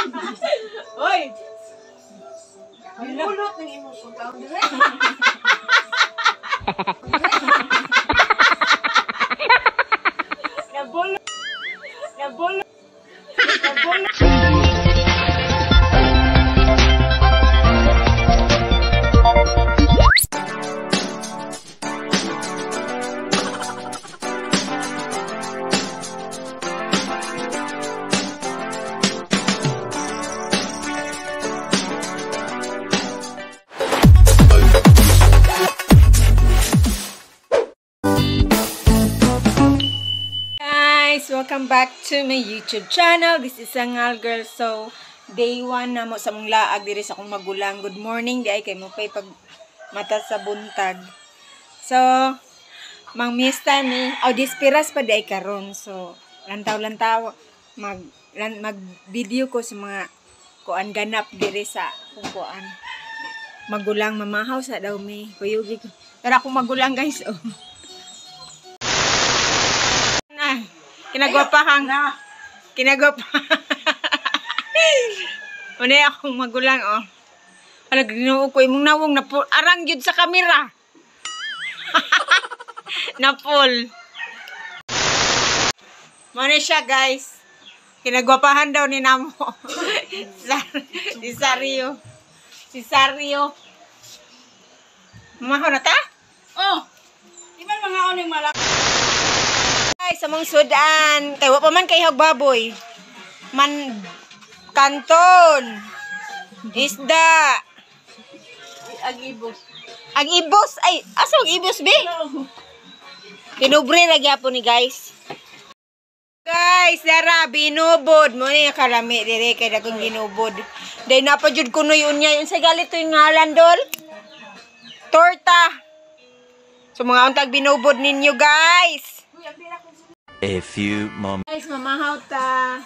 Oy! Ulot ng imong pagkaon dire. Nabulot. Nabulot. Nabulot. Guys, welcome back to my YouTube channel. This is Angal Girl. So, day 1 na mo sa mong laag diri sa akong magulang. Good morning di ay kay mo pay pag mata sa buntag. So, mangmista ni oh dispiras pa di ay karon. So, lantaw-lantaw mag mag video ko sa mga kuan ganap diri sa akong kuan. Magulang mamahaw sa daw mi. Kuyugi ko. Pero akong magulang guys oh. Na, kinagwapahang. Kinagwapa. Una akong magulang, oh. Ala, ginoo ko, imong nawong napul. Arang yun sa kamera. Napul. Muna siya, guys. Kinagwapahan daw ni Namo. Si Sario. Si Sario. Mamaho na ta? Oh. Di man mga uning malak. Ay, sa mong sudan. Kay wa pa man kay baboy. Man kanton. Isda. Ag ibos. Ang ibos ay asa ang ibos be? Pinubre ra gyapon ni guys. Guys, dara binubod mo ni karami dire kay dagong ginubod. Day napa jud kunoy unya unsa galit to yung ngalan dol? Torta. So mga untag binubod ninyo guys. A few moments. Guys, mamahaw ta.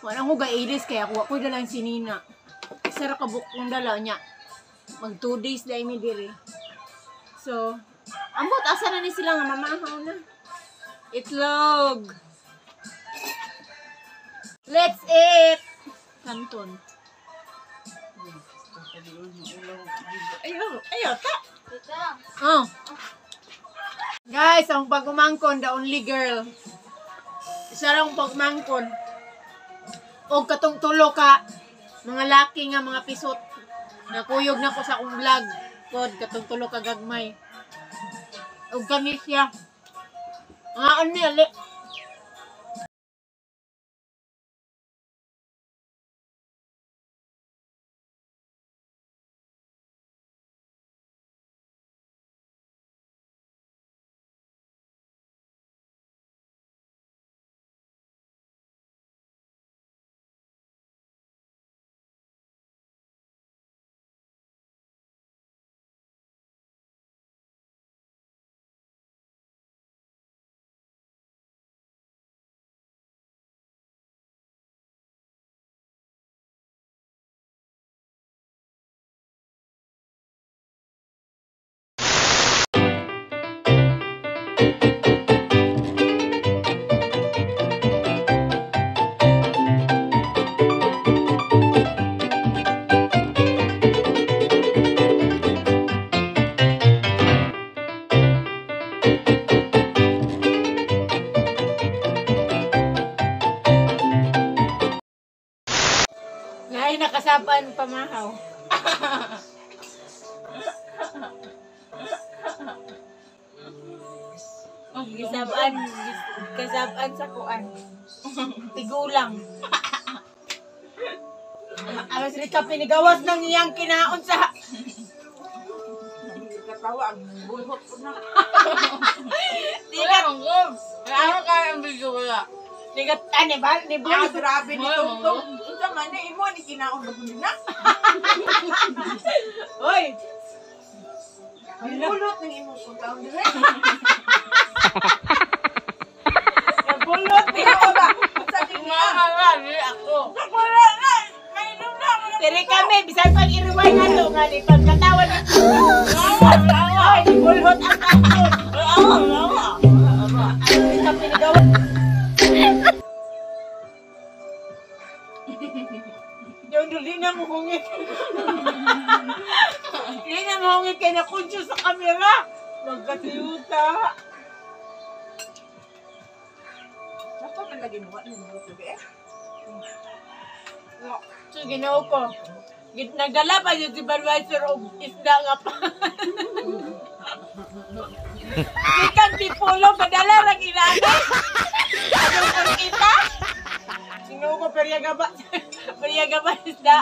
Wala ko gailis kaya kuha ko dalang si Nina. Isa ra ka bukong dala niya. Mag 2 days dai mi diri. So, ambot asa na ni sila nga mamahaw na. Itlog. Let's eat. Kanton. Ayo, ayo ta. Oh. Guys, ang pagumangkon, the only girl. Isa lang pagmangkon. O katong tulo ka, mga laki nga mga pisot. Nakuyog na ko sa akong vlog. Pod, katong tulo ka gagmay. O kami siya. Mga ano ali. Ngayon nakasapan pamahaw. Gisabaan, kasabaan sa kuan. Tigulang. Alas Rika, pinigawas ng iyang kinaon sa... Katawa ang bulhot ko na. Wala mong gom. Wala kaya ang video wala. Nigat, ani ba? Ni Ah, grabe ni Tungtong. Unsa man ni imo ni kinaon ba na? Oy! Ulot ng imong pagkaon dire. Nabulot ni Ikaw ba? Unsa ni niya? ako. Wala na. Mainom na ako. Diri kami, bisan pag iruway nga to, nga ni pagkatawan ni... Oy, bulhot ang kanton. Ang Rika pinigawas. Yung dili na mo hungit. Hindi na mo hungit kay nakunsyo sa kamera. Magkatiyuta. Dapat man lagi mo ni mo eh. So, ginoo ko. Nagdala pa yun si Budweiser og isda nga pa. Ikan tipulo, padala rang inana. Anong pagkita? Ginoo ko, peryaga ba? Peryaga ba isda?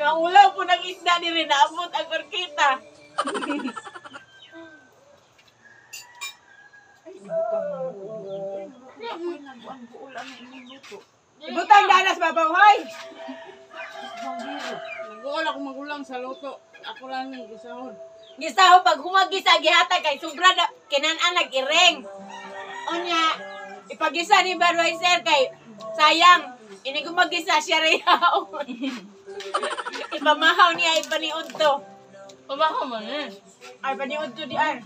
Naulaw po ng isda ni rin, naabot ang korkita. Ibutang danas babaw, hoy! Nag-uol ako magulang sa luto. Ako lang yung gisahon. Gisaho pag humagisa gihatag kay sobra na kinan-an nag-ireng. Unya, ipagisa ni Budweiser kay sayang ini gumagisa siya rehaon. Ipamahaw niya ipaniud to. Pamahaw man eh. Ay paniud to di ay.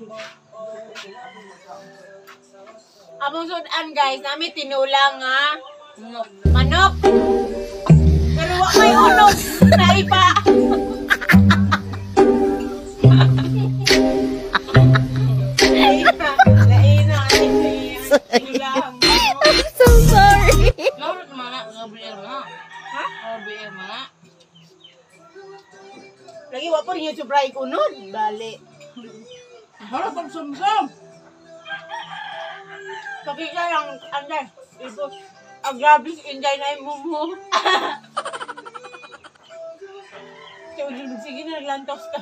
Among sudan guys, nami tinula nga manok. Pero wa may unog na ipa. Laina, laina, I'm so sorry. Lawrot man na, Gabriel man na. Ha? Gabriel man na. Lagi wa po rin yung sobra unod. Bali. Harap ang sumsum! Pakita lang, anday. Ibo. Ang grabe, inday na yung mumu. Sige na, naglantos ka.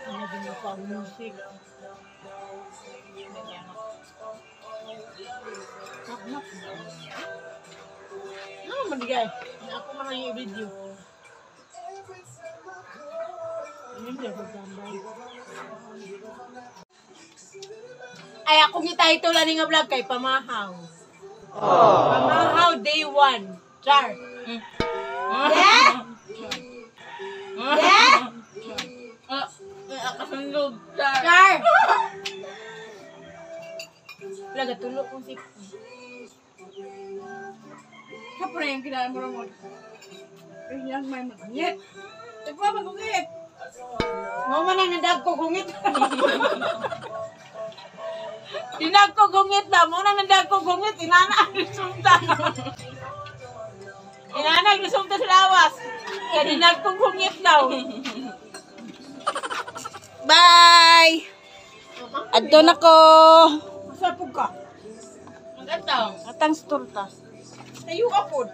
Ano din ako ang music. Ano man digay? Ako man ang i-video. Ay, akong i-title ani nga vlog kay Pamahaw. Pamahaw Day 1. Char. Yeah? Yeah? Nakasundog. Char. Char! Laga tulo kong si Kapre yung kinain mo mo. Yan may maganyet. Tagpa magungit. Mo man ang nadag ko gungit. Dinag ko gungit na. Mo nang nadag ko gungit. Inana ang resulta. Inana ang resulta sa lawas. Kaya dinag ko gungit daw. Bye. Adto na ko. Masapog ka. Magandang. Atang torta. Tayo ka po.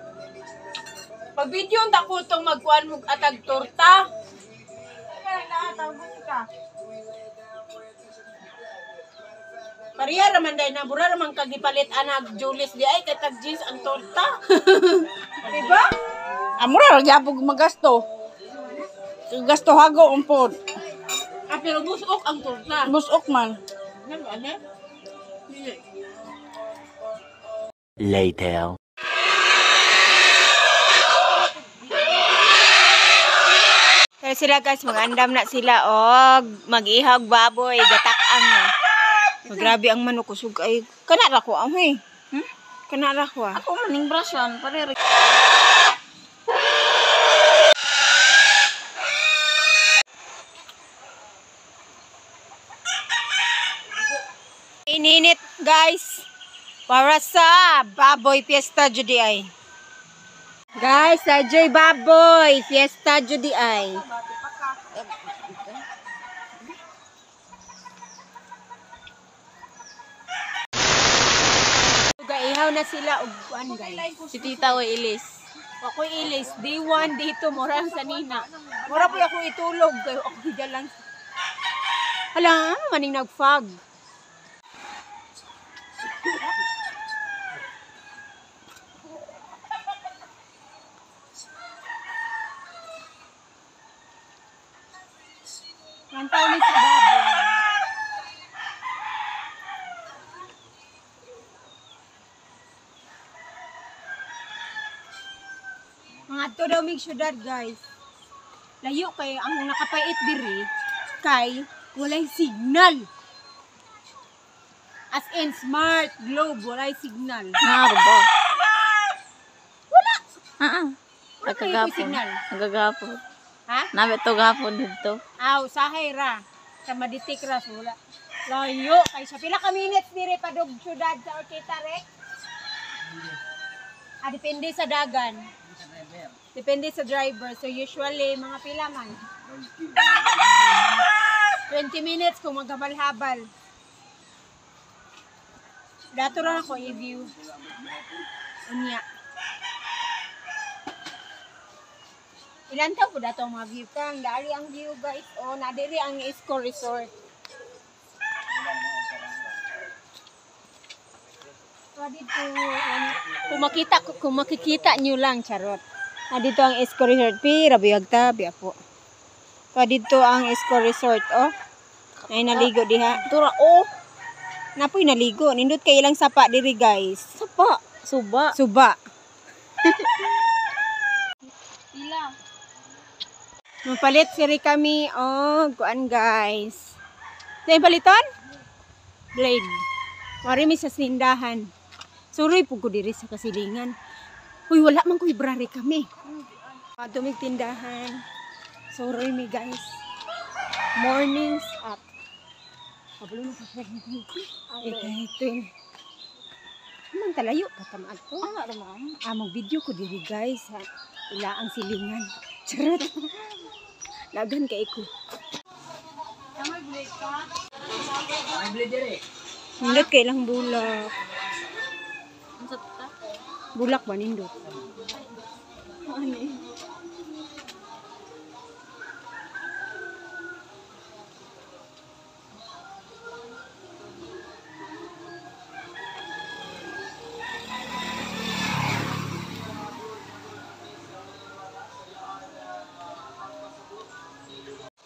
Pag video ta ko itong magkuan mo atag torta. Pareha raman day na bura raman kag gipalit anag Julius di ay kay tag jeans ang torta. Diba? Amura ra gyapon magasto. Gasto hago ang pod. Ah, pero busok ang torta. Busok man. Ano, ano? Later. Pero sila guys, mag-andam na sila og mag-ihag baboy, gatak-ang na. Grabe ang manok kusog ay kana ra ko amoy. Kana ra ko. Ako maning brasyan pare. Ininit guys para sa baboy fiesta judi ay. Guys, sa Joy Baboy Fiesta judi ay. Ihaw na sila og kuan guys. Si Tita o Ilis. Ako ilis, day 1, day 2, mura sa nina. Mura po ako itulog kay ako higalang. Hala, ano maning nag-fog? Lantaw ni sa baboy. Mga to daw mig syudad guys. Layo kay ang nakapait diri kay walay signal. As in Smart Globe, walay signal. Naro ba? Wala. Ah. Wala kayo signal. Nagagapon. Ha? Nabi to gapon dito. Aw, sahay ra. Sa maditik ra so wala. Layo kay sa pila ka minutes dire padug syudad sa Orqueta Rek? Ah, depende sa dagan. Depende sa driver. So usually mga pila man? 20 minutes kung maghabal-habal. Dato ra ako i-view. Unya. Ilan taw po dato ang mga view kang? Dali ang view guys. O, nadiri ang Isko Resort. Dito, kung makikita nyo lang, charot. Ah, dito ang Isko Resort. Pira, biyag ta, biya po. Pa dito ang Isko Resort, oh. Ay, naligo diha. Tura oh. Napoy naligo. Nindot kay ilang sapa diri, guys. Sapa. Suba. Suba. Pila. Mapalit siri kami. Oh, kuan guys. Sa paliton? Blade. Mari mi sa sindahan. Suroy po ko diri sa kasilingan. Uy, wala man ko ibrare kami. Tumig tindahan. Suroy mi guys. Mornings up. Kabalo na sa ito yun. Man talayo pa tamaad ko. Ah, mag-video ko diri guys ha. Ila ang silingan. Charot. Lagan kay ko. Nindot kay ilang bulak. Bulak ba nindot?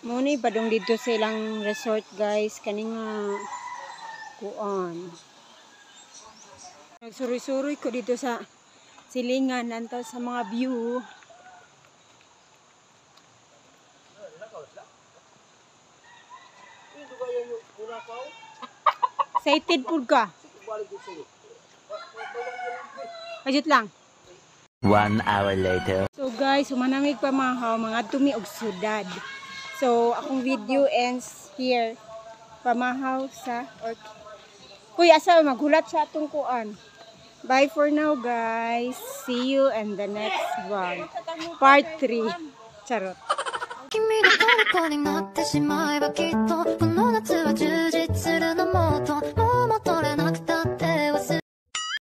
Muna padung dito sa ilang resort guys kani nga kuan. Nagsuroy-suroy ko dito sa silingan nanto sa mga view. Excited pud ka? Ajut lang. 1 hour later. So guys, humanamig pa mga haw, mga tumi og sudad. So akong video ends here. Pamahaw sa Orchid. Kuya, asa maghulat sa atong kuan. Bye for now guys. See you in the next vlog. Part 3. Charot. 君の虜になってしまえばきっと